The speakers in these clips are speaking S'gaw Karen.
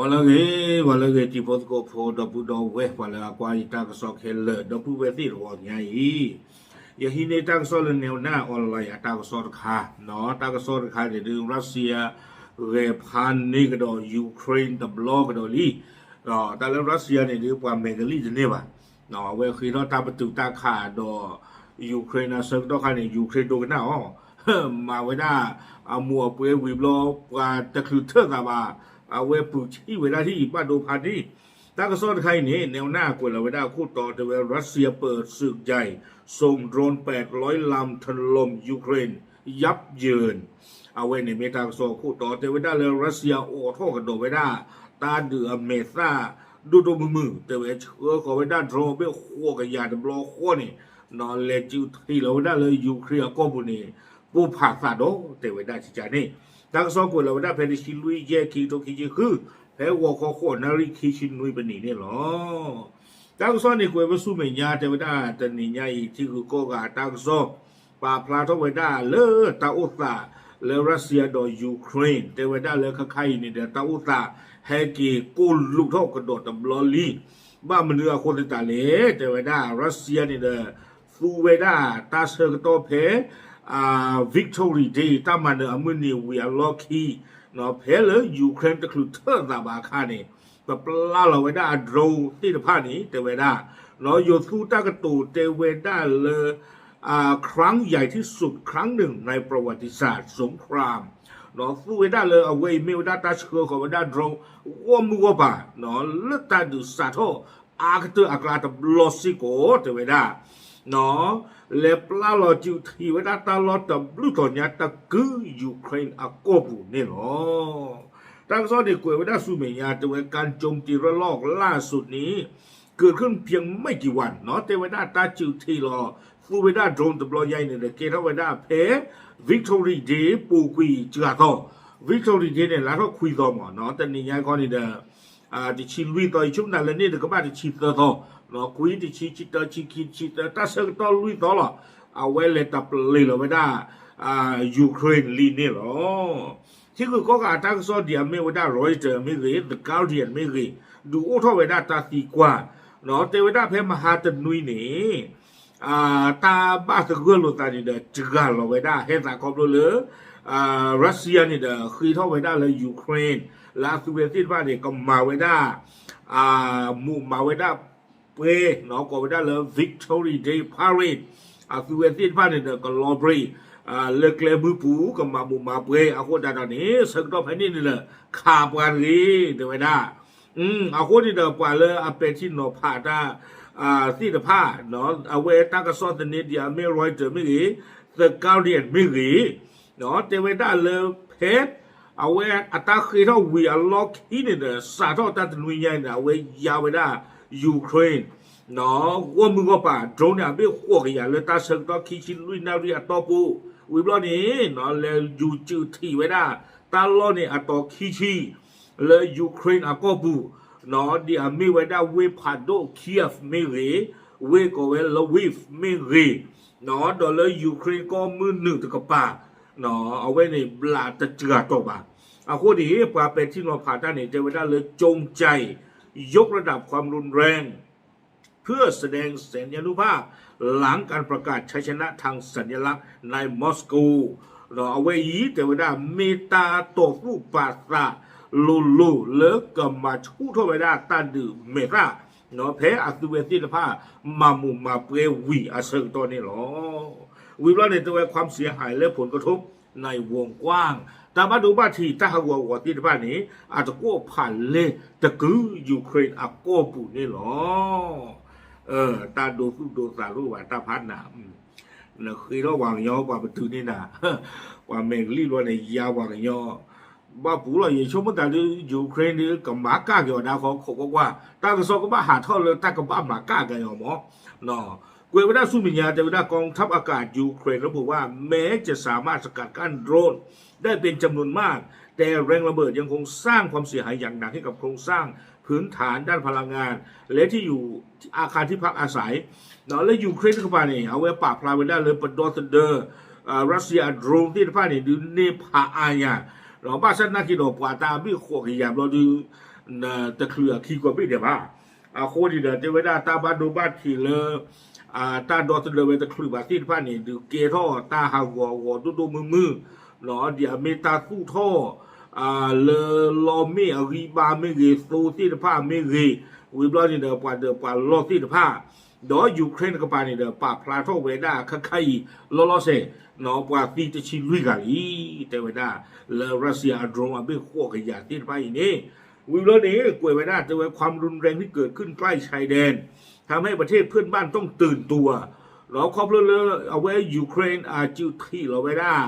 ဂီၤလၢအဂ့ၤ, ဂီၤလၢအဂ့ၤ တံၤဖိသကိးဖိ ဒီပုၢ်ဒီဝဲၢ် ပှၤလၢအကွၢ်ယတၢ်ကစီၣ်ခဲလၢာ် ဒီပုၢ်ဝဲၢ်သ့ၣ်တဂီၤညါအံၤ, ယဟံးန့ၢ်တၢ်ကစီၣ်လၢ Naewna Online အတၢ်ကစီၣ်တခါ, တၢ်ကစီၣ်တခါန့ၣ်ဒုး Russia ဂဲၤဖးန့ၢ်ကဒီး Ukraine တဘျီကဒီးလံ. တၢ်လၢ Russia န့ၣ်ဒုး ပှၤမဲာ်ကလံၣ်တန့ၢ်ဘၣ်. အဝဲဃ့ထီၣ်တၢ်ပတုာ်တၢ်ခးဒီး Ukraine အဆၢကတီၢ်ခါန့ၣ် Ukraine ဒိကနၣ်အီၤ မၤဝဲဒၣ်အမိၢ်အပှဲၤဝံၤဘျီ ပှၤတချုးထၢၣ်သးဘၣ်, အဝဲပူၤဆံၣ်ဝဲဒၣ်ထံၣ်ဘၣ်ဒိဖးန့ၣ်. တၢ်ကစီၣ်တခါအံၤန့ၣ် Naewna ကွဲးလီၤဝဲဒၣ်အခိၣ်တီတဲဝဲ Russia ပၢၢ်စၢးကယၤ ส่งโดรนแปดร้อยลำถล่ม Ukraine ยับเยิน. အဝဲန့ၣ်မ့ၢ်တၢ်ကစီၣ်အခိၣ်တီတဲဝဲဒၣ်လၢ Russia အိးထီၣ်ကဒီးဝဲဒၣ် တၢ်ဒုးအမဲာ်သၣ် ဒိၣ်ဒိၣ်မုၢ်မုၢ် တဲဝဲဆှၢဃီၤဝဲဒၣ် drone ဘ့ၣ်ဃိးကယၤတဘျီဃီန့ၣ် လဲၤစုးထံးလီၤဝဲဒၣ်လၢ Ukraine အကီၢ်ပူၤန့ၣ် ပိၢ်ဖးသးဒီး တဲဝဲဒၣ်ကကန့ၣ်. တၢ်ကစီၣ်ကွဲးလီၤဝဲဒၣ်ဖဲတဆံလွံၢ်ယဲၢ် ခံကထိခံဆံဃု ဖဲဂီၤခီဃိးနၣ်ရံၣ်ခံဆံနွံပနံးန့ၣ်လီၤ. တၢ်ကစီၣ်န့ၣ်ကွဲးဝဲဆူမဲာ်ညါ တဲဝဲဒၣ်တနံၤညါအံၤ ထံဂုၤကီၢ်ဂၤတၢ်ကစီၣ် ပာ်ဖျါထီၣ်ဝဲဒၣ်လၢတၢ်အိၣ်သးလၢ Russia ဒီး Ukraine တဲဝဲဒၣ်လၢခဲခါအံၤန့ၣ်ဒီး တၢ်အိၣ်သးဟဲက့ၤကိၢ်လူးထီၣ်ကဒီးတဘျီလံ. ဘၣ်မနုၤအဃိသတးလဲၣ် တဲဝဲဒၣ် Russia န့ၣ်ဒီး သူဝဲဒၣ်တၢ်ဆၢကတီၢ်ဖဲ Victory Day တၢ်မၤနၢၤအမုၢ်နံၤဝံၤအလီၢ်ခံ ဖဲလၢ Ukraine တချုးထၢၣ်သးဘၣ်အခါန့ၣ် ပပျၢ်လီၤဝဲဒၣ်အ drone သ့ၣ်တဖၣ်န့ၣ် တဲဝဲဒၣ် ယိၤသူတၢ်ကတိၤတဲဝဲဒၣ်လၢ ครั้งใหญ่ที่สุดครั้งหนึ่งในประวัติศาสตร์สงคราม သူဝဲဒၣ်လၢအဝဲအံၤမ့ၢ်ဝဲဒၣ်တၢ်ဆှၢဃီၤဝဲဒၣ် drone ဂီၢ်မုၢ်ဂီၢ်ပၤ လၢတၢ်ဒုးစးထီၣ်အါကတၢၢ်အကျါတဘျီစ့ၢ်ကီး တဲဝဲဒၣ် လဲၤပျၢ်လီၤစုးထံးဝဲဒၣ်တၢ်လီၢ်တဘျုးတီၤညါတကု Ukraine အကီၢ်ပူၤန့ၣ်လီၤ. တၢ်ကစီၣ်န့ၣ်ကွဲးဝဲဒၣ်ဆူမဲာ်ညါ တဲဝဲ การโจมตีระลอกล่าสุดนี้ เกิดขึ้นเพียงไม่กี่วัน တဲဝဲဒၣ်တၢ်စုးထံးလီၤ သူဝဲဒၣ် drone တဘျီညါအံၤန့ၣ်ဒီး ကဲထီၣ်ဝဲဒၣ်ဖဲ Victory Day ပူၤကွံာ်စှၤသီ, Victory Day န့ၣ် လါထီၣ်ခွံသီမး တနံၤညါခီန့ၣ်ဒီး တဆံလွံၢ်သီ ယဆိကမိၣ်လၢန့ၣ်တကဘၣ်တဆံသၢသီ, ခွံ တဆံ တဆံတၢ တဆံခံ တဆံသၢ တၢ်ဆၢကတီၢ်လွံၢ်သီလီၤ. အဝဲလဲၤတပျ့ၤလီၤဝဲဒၣ် Ukraine လံန့ၣ်လီၤ. ထံဂုၤကီၢ်ဂၤအတၢ်ကစီၣ်ဒ်အမ့ၢ်ဝဲဒၣ် Reuters မ့ၢ်ဂ့ၤ The Guardian မ့ၢ်ဂ့ၤ ဒုးအိၣ်ထီၣ်ဝဲဒၣ်တၢ်သံကွၢ် တဲဝဲဒၣ်ဖဲမဟါတနွံန့ၣ် တၢ်ဘၣ်သဂၢၢ်လိာ်သးန့ၣ်ဒီး စှၤလီၤဝဲဒၣ် ဟဲသးခီဖျိလၢ Russia န့ၣ်ဒီး ဃ့ထီၣ်ဝဲဒၣ်လၢ Ukraine လၢအသုဝဲသ့ၣ်တဖၣ်န့ၣ် ကမၤဝဲဒၣ် မိၣ်မၤဝဲဒၣ်ပှဲၤ ကိးဝဲဒၣ်လၢ Victory Day Parade အသုဝဲသ့ၣ်တဖၣ်န့ၣ်ဒီး ကလီၤဘှံး လၢကျဲမုၢ်ပူၤ ကမၤမိၣ်မၤပှဲၤအဃိသတးဒီးန့ၣ် ဆၢကတီၢ်ဖဲန့ၣ်န့ၣ်ဒီး ခးပှၤတဂ့ၤ တဲဝဲဒၣ် အဃိန့ၣ်ဒီး ပှၤလၢအပဲာ်ထံနီၤဖးတၢ်သ့ၣ်တဖၣ် အဝဲတၢ်ကစီၣ်သန့ဒ်အမ့ၢ် Reuters မ့ၢ်ဂ့ၤ The Guardian မ့ၢ်ဂ့ၤ တဲဝဲဒၣ်လၢဖဲ အဝဲအတၢ်ဃ့ထီၣ်ဝံၤအလီၢ်ခံန့ၣ်ဒီး စးထီၣ်တၢ်တနွံညါန့ၣ်ဒီး အဝဲယါဝဲဒၣ် Ukraine ဂီၢ်မုၢ်ဂီၢ်ပၤ drone န့ၣ် အဘ့ၣ်ဃိးကယၤလၢတၢ်ဆၢကတီၢ်ခံဆံလွံၢ်နၣ်ရံၣ်အတီၢ်ပူၤ ဝံၤဘျီန့ၣ် လဲၤယူၤစုးထံးဝဲဒၣ် တၢ်လီၢ်န့ၣ်အတီၤခံဆံ လၢ Ukraine အကီၢ်ပူၤ ဒ်အမ့ၢ်ဝဲဒၣ်ဝ့ၢ်ဖးဒိၣ် Kyiv မ့ၢ်ဂ့ၤ, ဝ့ၢ်ကိးဝဲ Lviv မ့ၢ်ဂ့ၤ, ဒီးလၢ Ukraine ကီၢ်မုၢ်နုာ်တကပၤ အဝဲန့ၣ်ဘျးတစှၤတီၢ်ဘၣ်. အဃိန့ၣ် ပှၤပဲာ်ထံနီၤဖးတၢ်န့ၣ် တဲဝဲဒၣ်လၢ จงใจยกระดับความรุนแรง เพื่อแสดงสัญญานุภาพ หลังการประกาศชัยชนะทางสัญลักษณ์ในมอสโก အဝဲအံၤ တဲဝဲဒၣ် မ့ၢ်တၢ်တီၢ်သူၣ်ပာ်သးလိၤလိၤလၢကမၤဆူၣ်ထီၣ်ဝဲဒၣ်တၢ်ဒုးမဲာ်သၣ် ဖဲအသုဝဲသ့ၣ်တဖၣ် မၤမိၣ်မၤပှဲၤဝံၤအဆၢကတီၢ်န့ၣ်လီၤ. ဝံၤဘျီန့ၣ် တဲဝဲ ความเสียหาย และผลกระทบในวงกว้าง တၢ်ဘၣ်ဒိဘၣ်ထံး တၢ်ဟးဂူာ်ဟးဂီၤသ့ၣ်တဖၣ်န့ၣ် အတကွီၣ်ဖးလဲၢ်တကု Ukraine အကီၢ်ပူၤန့ၣ်လီၤ. တၢ်ဒိသူၣ်ဒိသးလိာ်ဘၣ်တၢ်ဖးနး နဃ့ထီၣ်ပှၤကညီ ပှၤပတုာ်န့ၢ်နၤ ပှၤမဲာ်ကလံၣ်ဘျီန့ၣ် ယါပှၤကညီ ဘၣ်ပူၤလီၤ ယဆိကမိၣ်သးဒုး Ukraine ဒုး ကမၤကၣ်က့ၤအီၤဒၣ်ဃီ ခိးကွၢ်ကွၢ် တၢ်ကစီၣ်ကဘၣ်ဟးထီၣ်လၢတၢ်ကဘၣ်မၤကၣ်က့ၤအီၤမး ကွဲးဝဲဒၣ်ဆူမဲာ်ညါ တဲဝဲဒၣ် กองทัพอากาศ Ukraine ระบุว่า แม้จะสามารถสกัดกั้นโดรนได้เป็นจำนวนมาก แต่แรงระเบิดยังคงสร้างความเสียหายอย่างหนักให้กับโครงสร้างพื้นฐานด้านพลังงาน และที่อยู่อาคารที่พักอาศัย လၢ Ukraine တကပၤန့ၣ် အဝဲပာ်ဖျါဝဲဒၣ်လၢပဒီသဒၢ Russia drone သ့ၣ်တဖၣ်န့ၣ် ဒုးန့ၢ်ဖးအါညါ ဘၣ်ဆၣ်သနာ်က့ဒီး ပှၤတၢ်အဘ့ၣ်ဃိးကယၤဘျီဒုး တချုးအခံကွၢ်ဘ့ၣ်ဒဲးဘၣ်. အဃိန့ၣ်ဒီး တဲဝဲဒၣ်တၢ်ဘၣ်ဒိဘၣ်ထံးလၢ တၢ်ဒီသဒၢဝဲတချုးဘၣ်သ့ၣ်တဖၣ်န့ၣ် ဒုးကဲထီၣ်တၢ်ဟးဂီၤအဂီၤဒိၣ်ဒိၣ်မုၢ်မုၢ်, ဒ်အမ့ၢ်တၢ်သူၣ်ထီၣ် လၢလီၢ်မ့ၣ်အဂံၢ်ဘါမ့ၢ်ဂ့ၤ, သိသ့ၣ်တဖၣ်မ့ၢ်ဂ့ၤ, ဝံၤဘျီန့ၣ်ဒီး ပှၤဒၢးပှၤလီၢ်သ့ၣ်တဖၣ်, ဒီး Ukraine တကပၤန့ၣ်ဒီး ပာ်ဖျါထီၣ်ဝဲဒၣ်ခဲခါအံၤ လီၤလီၤဆဲး ပှၤသံတဆံလွံၢ်ဂၤလံ, တဲဝဲဒၣ် လၢ Russia အ drone အဘ့ၣ်ဃိးကယၤသ့ၣ်တဖၣ်အံၤန့ၣ်, ဝံၤဘျီန့ၣ် ကွဲးဝဲဒၣ် တဲဝဲ ความรุนแรงที่เกิดขึ้นใกล้ชายแดน ทำให้ประเทศเพื่อนบ้านต้องตื่นตัว ဒီးခီဖျိလၢအဝဲ Ukraine အစုးထံးလီၤဝဲဒၣ်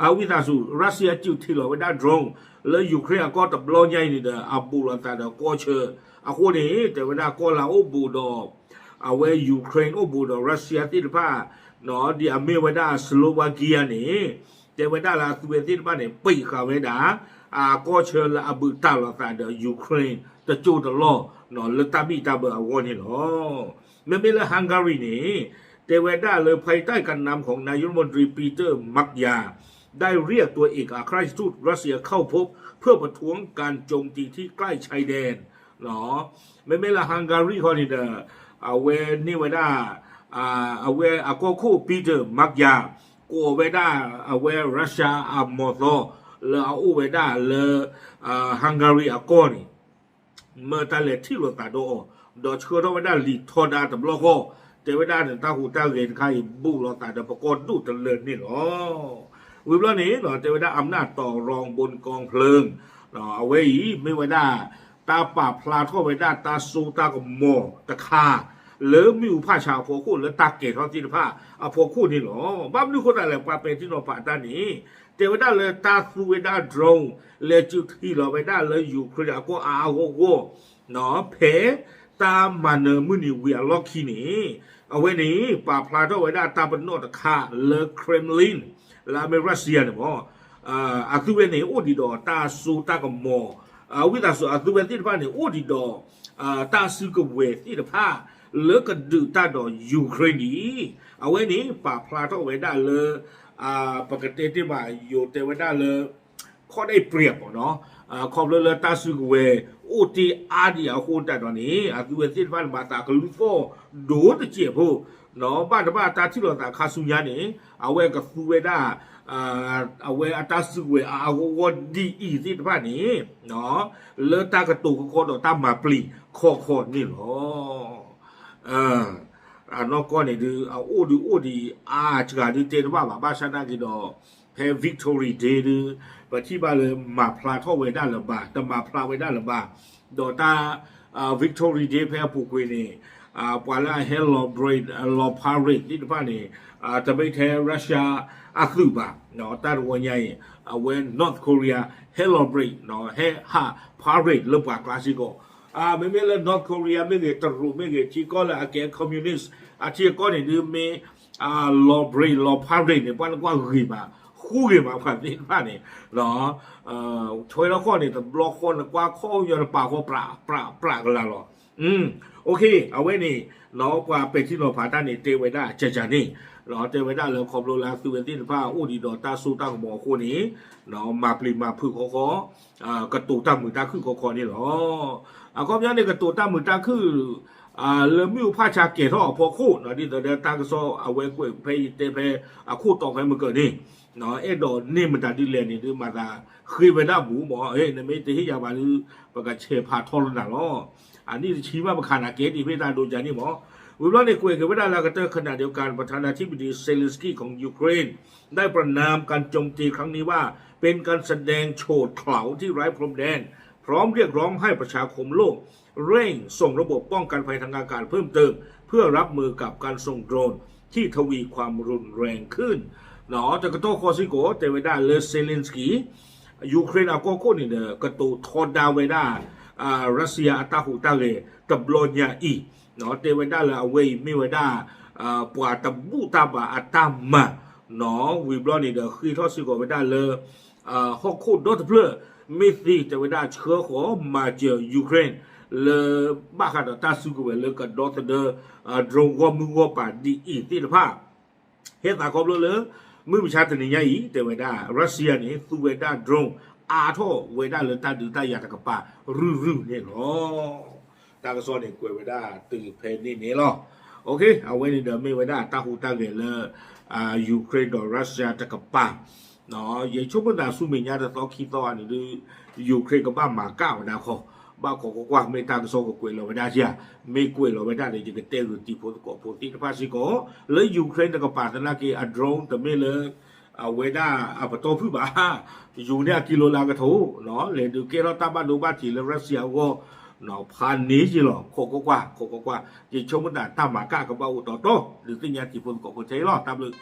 အဝံသးစူၤ Russia အစုးထံးလီၤဝဲဒၣ် drone လၢ Ukraine အကီၢ်တဘျီညါအံၤန့ၣ်ဒီး အဘူးလိာ်သးဒီးကီၢ်ဆၢ, အဃိန့ၣ် တဲဝဲဒၣ်ကီၢ်လၢအအိၣ်ဘူးဒီး အဝဲ Ukraine အိၣ်ဘူးဒီး Russia သ့ၣ်တဖၣ်, ဒ်အမ့ၢ်ဝဲဒၣ် Slovakia န့ၣ် တဲဝဲဒၣ်လၢအသုဝဲသ့ၣ်တဖၣ်န့ၣ် ပံးဃာ်ဝဲဒၣ် အကီၢ်ဆၢလၢအဘူးတံၢ်လိာ်သးဒီး Ukraine တကၠိတလီၢ် လၢတၢ်ဘံၣ်တၢ်ဘၢအဂီၢ်န့ၣ်လီၤ. မ့မ့ၢ်လၢ Hungary န့ၣ် တဲဝဲဒၣ်လၢ ภายใต้การนำของนายกรัฐมนตรี Péter Magyar ได้เรียกตัวเอกอัครราชทูตรัสเซียเข้าพบเพื่อประท้วงการโจมตีที่ใกล้ชายแดน မ့မ့ၢ်လၢ Hungary ခီန့ၣ်ဒီး အဝဲန့ၢ်ဝဲဒၣ် အဝဲအကီၢ်ခိၣ် Péter Magyar ကိးဝဲဒၣ် အဝဲ Russia အမီၢ်သီ လၢအအိၣ်ဝဲဒၣ်လၢ Hungary အကီၢ်န့ၣ် မၢတၢ်လဲၤထံၣ်လိာ်သးဒီးအီၤ, ဒီးဆှၢထီၣ်ဝဲဒၣ်လံာ်ထီဒါတဘျီဃီ, တဲဝဲဒၣ်န့ၣ် တၢ်ဟူးတၢ်ဂဲၤတခါအံၤ ဘူးလိာ်သးဒီးပကီၢ်ဒိၣ်တလၢန့ၣ်လီၤ. ဝံၤဘျီန့ၣ် တဲဝဲဒၣ် อำนาจต่อรองบนกองเพลิง အဝဲအံၤ မ့ၢ်ဝဲဒၣ် တၢ်ပာ်ဖျါထီၣ်ဝဲဒၣ်တၢ်စိတၢ်ကမီၤတခါ လၢမ့ၣ်အူဖးဆါအဖီခိၣ် လၢတၢ်ကဲၤထီၣ်သ့ၣ်တဖၣ်အဖီခိၣ်န့ၣ်လီၤ. ဘၣ်မနုၤအဃိသတးလဲၣ် ပှၤပဲာ်ထံနီၤဖးတၢ်န့ၣ် တဲဝဲဒၣ်လၢတၢ်သူဝဲဒၣ် drone လဲၤစုးထံးလီၤဝဲဒၣ်လၢ Ukraine အကီၢ်အါအါဂီၢ်ဂီၢ် ဖဲတၢ်မၤနၢၤမုၢ်နံၤဝံၤအလီၢ်ခံန့ၣ် အဝဲန့ၣ် ပာ်ဖျါထီၣ်ဝဲဒၣ်တၢ်ပနီၣ်တခါလၢ Kremlin လၢအမ့ၢ် Russia န့ၣ်မ့ၢ် အသုဝဲန့ၣ် အိၣ်ဒံးဒီးတၢ်စိတၢ်ကမီၤ, ဝံသးစူၤ အသုဝဲသ့ၣ်တဖၣ်န့ၣ် အိၣ်ဒံးဒီး တၢ်စုကဝဲၤသ့ၣ်တဖၣ် လၢကဒုးတၢ်ဒီး Ukraine ဒံး, အဝဲန့ၣ် ပာ်ဖျါထီၣ်ဝဲဒၣ်လၢ ပကတဲတ့ၢ်ဘၣ် ယိၤတဲဝဲဒၣ်လၢ ခီၣ်ဒဲးပြံးပီၤနီၤ, ခီဖျိလၢတၢ်စုကဝဲၤအိၣ်တ့ၢ်အါဒံးအဃိသတးဒီးန့ၣ် အသုဝဲသ့ၣ်တဖၣ်န့ၣ် ဘၣ်သးကလုၢ်သီၣ်ဒိၣ်တစဲးဖိ, ဘၣ်တဘၣ်တၢ်ထံၣ်လိာ်သးခါဆူညါန့ၣ် အဝဲကသူဝဲဒၣ် အဝဲအတၢ်စုကဝဲၤအါအါဂီၢ်ဂီၢ်ဒ်အံၤသ့ၣ်တဖၣ်န့ၣ် လၢတၢ်ကတိၤကခီဒီးတၢ်မၤပျံၤခီခီန့ၣ်လီၤ. အနီၢ်ကီၢ်န့ၣ်ဒုး အအိၣ်ဒုးအိၣ်ဒံးအါစှၤဒုးတဲတဘၣ်ဘၣ်, ဘၣ်ဆၣ်နာ်က့ၤဒီး ဖဲ Victory Day ဒုး ပထံၣ်ဘၣ်လၢမၤဖျါထီၣ်ဝဲဒၣ်လၢၤဘၣ်, တမၤဖျါဝဲဒၣ်လၢၤဘၣ်, ဒီးတၢ် Victory Day ဖဲအပူၤကွံာ်န့ၣ် ပှၤလၢအဟဲလီၤ parade လီၤ parade သ့ၣ်တဖၣ်န့ၣ် တမ့ၢ်ထဲ Russia အသုးဘၣ်, တၢ်တဝီညါအံၤ အဝဲ North Korea ဟဲလီၤ parade ဟဲဟး parade လၢပှၤကျါစ့ၢ်ကီး, မ့မ့ၢ်လၢ North Korea မ့ၢ်ဂ့ၤ တရူးမ့ၢ်ဂ့ၤ ထံကီၢ်လၢအကဲ communist အထံအကီၢ်န့ၣ်ဒုးမ့ၢ် လီၤ parade လီၤ parade န့ၣ် ပှၤနကွၢ်ဂ့ၤမး, ဃူဂ့ၤမး ပှၤသ့ၣ်တဖၣ်န့ၣ် ဆွဲထီၣ်ခီၣ်န့ၣ် တဘျီဃီ နကွၢ်ခီၣ်ညီနပာ်ဃီ ပြးပြးပြးကလာ်လီၤ. အဝဲန့ၣ် ပှၤပဲာ်ထံနီၤဖးတၢ်န့ၣ် တဲဝဲဒၣ်ကကန့ၣ် တဲဝဲဒၣ်လၢခီဖျိလၢအသုဝဲသ့ၣ်တဖၣ်အိၣ်ဒံးဒီးတၢ်စိတၢ်ကမီၤအဃိန့ၣ် မၤပျံၤမၤဖုးခီခီ ကတိၤတၢ်မုာ်တၢ်ခုၣ်ခီခီန့ၣ်လီၤ. အခီပညီန့ၣ် ကတိၤတၢ်မုာ်တၢ်ခုၣ်လၢမ့ၣ်အူဖးဆါကဲၤထီၣ်အဖီခိၣ် ဒ်သိးဒီးတၢ်ကစီၣ်အဝဲကွဲးဖဲယတဲဖဲအခိၣ်တီဖဲမုၢ်ကၢၤန့ၣ် အဲၣ်ဒိးန့ၢ်မတၤဒ်လဲၣ်န့ၣ်ဒုး မၤသးဃ့ဝဲဒၣ်ဘူးမး, နမ့ၢ်တဟ့ၣ်ယၤဘၣ်ဒုး ပကဆဲးဖးထီလၢနၤလီၤ. အနံၣ်တဆံဘၣ်ပခးနၤကဲဒ်ဖဲတၢ်ဒိကနံၣ်မး. ဝံၤဘျီန့ၣ် ကွဲးက့ၤဝဲဒၣ်လၢအကတၢၢ် ขณะเดียวกัน ประธานาธิบดี Zelensky ของ Ukraine ได้ประณามการโจมตีครั้งนี้ว่าเป็นการแสดงโฉดเขลาที่ไร้พรมแดน พร้อมเรียกร้องให้ประชาคมโลกเร่งส่งระบบป้องกันภัยทางอากาศเพิ่มเติม เพื่อรับมือกับการส่งโดรนที่ทวีความรุนแรงขึ้น တကတီၢ်ဃီစ့ၢ်ကီး တဲဝဲဒၣ်လၢ Zelensky Ukraine အကီၢ်ခိၣ်န့ၣ်ဒီး ကတိၤထီဒါဝဲဒၣ် Russia အတၢ်ဟူးတၢ်ဂဲၤတဘျီညါအံၤ, တဲဝဲဒၣ်လၢအဝဲအံၤမ့ၢ်ဝဲဒၣ် ပှၤတဘူၣ်တၢ်ဘါအတၢ်မၤ ဝံၤဘျီန့ၣ်ဒီး ဃ့ထီၣ်စ့ၢ်ကီးဝဲဒၣ်လၢ ဟီၣ်ခိၣ်ဒီတဖျၢၣ် မ့ၢ်သ့တဲဝဲဒၣ်ဆှၢဃီၤမၤစၢၤ Ukraine လၢဘၣ်ဃးဒီးတၢ်စုကဝဲၤလၢကဒီသဒၢ drone ဂီၢ်မုၢ်ဂီၢ်ပၤဒ်အံၤသ့ၣ်တဖၣ် ဟဲသးခီဖျိလၢ မုၢ်မဆါတနံၤညါအံၤ တဲဝဲဒၣ် Russia န့ၣ် သူဝဲဒၣ် drone အါထီၣ်ဝဲဒၣ်လၢတၢ်ဒုးတၢ်ယၤတကပၤရုၢ်ရုၢ်န့ၣ်လီၤ. တၢ်ကစီၣ်န့ၣ်ကွဲးဝဲဒၣ်တုၤဖဲန့ၣ်န့ၣ်လီၤ. အဝဲန့ၣ်ဒီးမ့ၢ်ဝဲဒၣ်တၢ်ဟူးတၢ်ဂဲၤလၢ Ukraine ဒီး Russia တကပၤ ယဆိကမိၣ်သးဆူမဲာ်ညါတသီခံသီအံၤန့ၣ်ဒုး Ukraine ကဘၣ်မၤကၣ်ဝဲဒၣ်ခီ, ဘၣ်ခိးကွၢ်ကွၢ်မ့ၢ်တၢ်ကစီၣ်ကကွဲးလီၤဝဲဒၣ်ဧါ, မ့ၢ်ကွဲးလီၤဝဲဒၣ်န့ၣ် ယကတဲဂုာ်တံၤဖိသကိးဖိသ့ၣ်တဖၣ်စ့ၢ်ကီး လၢ Ukraine တကပၤသနာ်က့ အ drone တမ့ၢ်လၢ အဝဲဒၣ်အပတီၢ်ဖုၣ်ဘၣ်, ယူၤန့ၢ်အကံလိလၢအကထိ, လဲၤဒုးကဲထီၣ်တၢ်ဘၣ်ဒိဘၣ်ထံးလၢ Russia အဂီၢ် ဖးန့ၢ်က့ၤလီၤ. ခိးကွၢ်ကွၢ်, ခိးကွၢ်ကွၢ်, ယဆိကမိၣ်သးတၢ်မၤကၣ်ကဘၣ်အိၣ်တီတီ, ဒုးသ့ၣ်ညါတံၤဖိသကိးဖိထဲအံၤလီၤ. တၢ်ဘျုး